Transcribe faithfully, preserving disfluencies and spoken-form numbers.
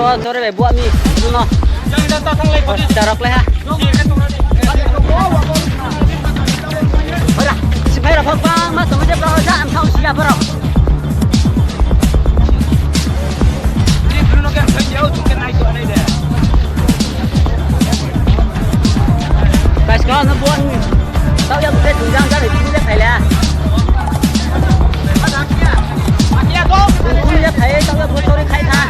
Oh, sorry bai, buat mi. Duno. Darok le ha. Ora, si bai rok bang ma tong je bro ja am thau sia bro. Guys, kau na buat. Tau ya buat tunjang kan itu dia kaya. Ini dia kaya tau ya buat sorry kaya tha.